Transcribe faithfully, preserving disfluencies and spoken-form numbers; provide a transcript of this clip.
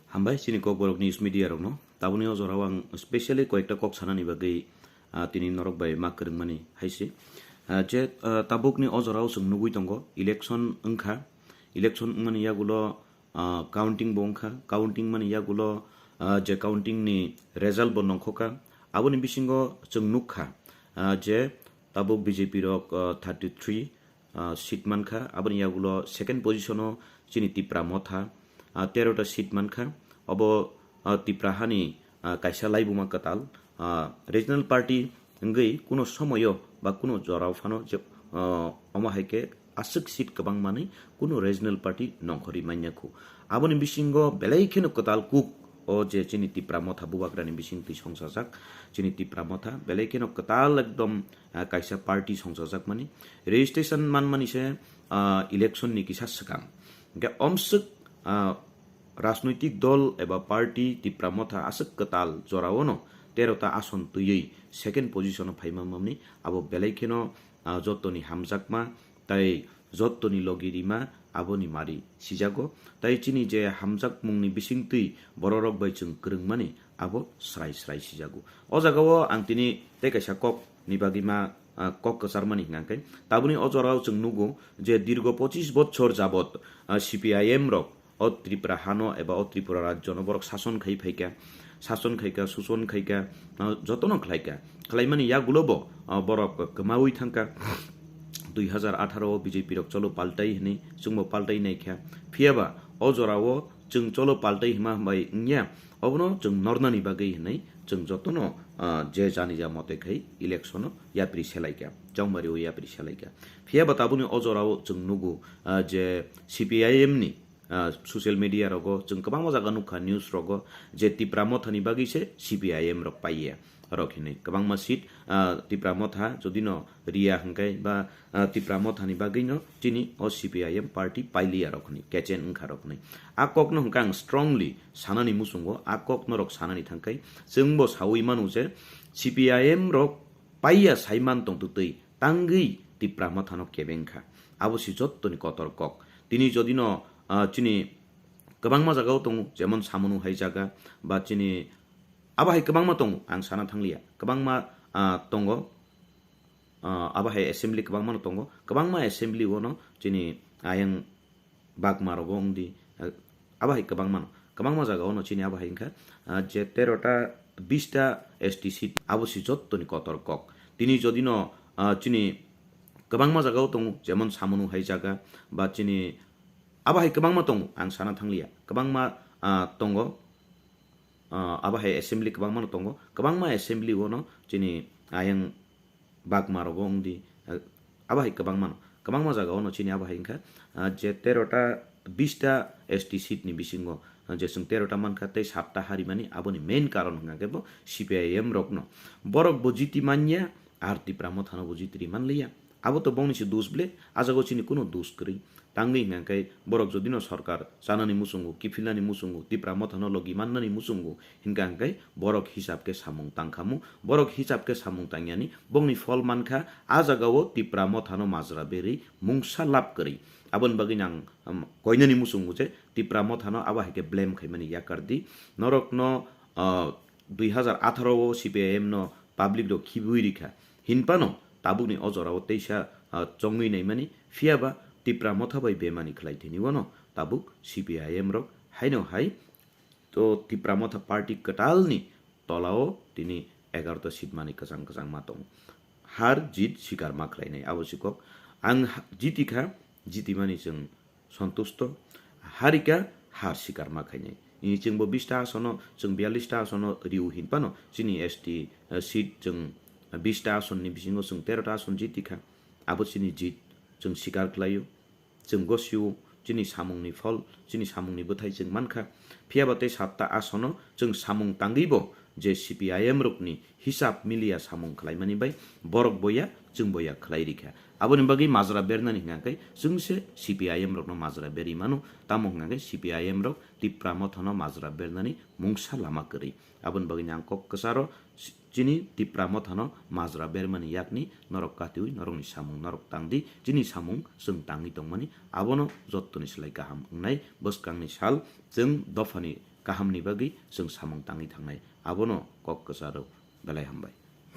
Hambai chini Kokborok News Media rokno. Tabukni o jorao ang specially koyekta kok sanani bagwi, ah, tini norok bai ma kwrwngmani hai se. Ah, je, ah, tabukni o jorao chwng nugwi tongo, election wngkha. Election wngmani yagulo, ah, counting bo wngkha. Counting mani yagulo, ah, je counting ni result bo nongkhokha. Aboni bisingo chwng nukha, ah, je tabuk B J P rok, ah, thirty three, ah, seat mankha. Aboni yagulo second position o chini Tipra Motha, ah, tero ta seat mankha. Obo, ah, Tipra hani, ah, kaisa laibuma kwtal, ah, regional party wngwi kuno somoyo ba kuno jorao phano je, ah, omo hai khe aswk seat kwbang manwi kuno regional party nongkhorwi manya khu. Aboni bisingo belai kheno kwtal kuk o je chini Tipra Motha bubagrani bisingtwi songsajak, chini Tipra Motha belai kheno kwtal ekdom, ah, kaisa party songchajakmani, registration manmani se, ah, election ni kisa swkang. Hingke omswk, ah, rajnoitik dol eba party Tipra Motha aswk kwtal joraono tero ta ason twiwi second position o phaima mamni abo belai kheno, ah, jotoni hamjakma tai jotoni logi rima aboni mari sijago. Tai chini je hamjakmungni bisingtwi bororok bai chwng kwrwngmani abo srai srai sijago. O jagao ang tini tei kaisa kok ni bagwi ma, ah, kok kwcharmani hwnka khe tabukni o jorao chwng nugo je dirgo pochis bochor jabot, ah, C P I M rok o Tripura hano eba o Tripura rajyono borok sason khai phaikha, sason khaikha, suson khaikha, ah, jotono khlaikha. Khlaimani yagulo bo, ah, borok kwmaui thangkha. Dui hazar atharo o B J P rok cholo paltai hwnwi chwngbo paltai naikha. Phiyaba o jorao chwng cholo paltai hima bai wngya, obono chwng nornani bagwi hwnwi chwng jotono, ah, je jani ja mote khai election o yapri selaikha, chongmari o yapri selaikha. Phiyaba tabukni o jorao chwng nugo, ah, je C P I M ni, ah, social media rogo chwng kwbangma jaga nukha, news rogo je Tipra Mothani bagwi se C P I M rok paiya rok hinwi kwbangma seat, ah, Tipra Motha jodi no riya hwnkhe ba, ah, Tipra Mothani bagwi no chini o C P I M party pailiya rok hinwi kechen wngkha rok hinwi. A kok no hwnkhe ang strongly sanani muchungo, a kok norok sanani thangkhai chwngbo saui manu je C P I M rok paiya saiman tongtwtwi tangwi Tipra Mothano kebeng kha. Abo si jottoni kotor kok. Tini jodi no, ah, chini kwbangma jagao tongo, jemon Samunu hai jaga, ba chini abo hai kwbangma tongo, ang sana thangliya. Kwbangma, ah, tongo, ah, abo hai assembly kwbangma no tongo. Kwbangma assembly o no chini ayang bagma rogo wngdi, eh, abo hai kwbangma no. Kwbangma jaga o no chini abo hai wngkha, ah, je tero ta, bis ta S T seat, abo si jottoni kotor kok. Tini jodi no, ah, chini kwbangma jaga o tongo, jemon Samunu hai jaga, ba chini abo hai kwbangma tongo, ang sana thangliya. Kwbangma, ah, tongo, ah, abo hai assembly kwbangma no tongo. Kwbangma assembly o no chini ayang bagma rogo wngdi, eh, abo hai kwbangma no. Kwbangma jaga o no chini abo hai wngkha, ah, je tero ta, bis ta S T seat ni bisingo, ah, je chwng tero ta mankha tei satta harimani aboni main karon hwnkha khe bo C P I M rok no. Borok bo jiti manya, ar Tipra Mothano bo jiti ri manliya. Abo to bongni se dos ble, a jaga o chini kuno dos kwrwi. Tangwi hwnkha khe borok jodi no sorkar chanani muchungo, kiphilnani muchungo, Tipra Mothano logi mannani muchungo, hinkha hwnkhe borok hisab khe samung tangkhamu, borok hisab khe samung tangyani, bongni phol mankha, a jaga o Tipra Mothano majra berwi mungsa lab kwrwi. Aboni bagwi nang, um, koinani muchungo je Tipra Mothano abo hai khe blame khaimani yakar di. Norok no, uh, dui hazar atharo o C P I M no public rok khibwi rikha. Hinphano tabukni o jorao teisa, ah, chongwi naimani, phiyaba Tipra Motha bai bemani khlai thini wano tabuk C P I M rok haino hai to Tipra Motha party kwtalni tolao tini egarota seat mani kwchang kwchang ma tongo. Har jit sikar ma khlainai abo sikok. Ang ha-, jiti kha, jiti mani chwng sontusto, harika har sikar ma khainai. Ni chwngbo bis ta asono, chwng biyallis ta asono riu hinphano, chini S T, eh, seat chwng, eh, bis ta asonni bisingo chwng tero ta ason jiti kha. Abo chini jit, chwng sikar khlaio, chwng gosio, chini samungni phol, chini samungni bwthai chwng mankha. Phiyaba tei satta asono chwng samung tangwibo je C P I M rokni hisab miliya samung khlaimani bai borok boya, chwng boya khlai rikha. Aboni bagwi majra bernani hwnka khe chwng se C P I M rokno majra berwi mano, tamo hwnka khe C P I M rok Tipra Mothano majra bernani mungsa lama kwrwi. Aboni bagwi ang kok kwcharo si-, chini Tipra Mothano majra bermani yakni norok katiwi norokni samung norok tangdi, chini samung chwng tangwi tongmani abono jottoni slai kaham wngnai bwskangni sal chwng dophani kahamni bagwi chwng samung tangwi thangnai. Abono kok kwcharo belai hambai.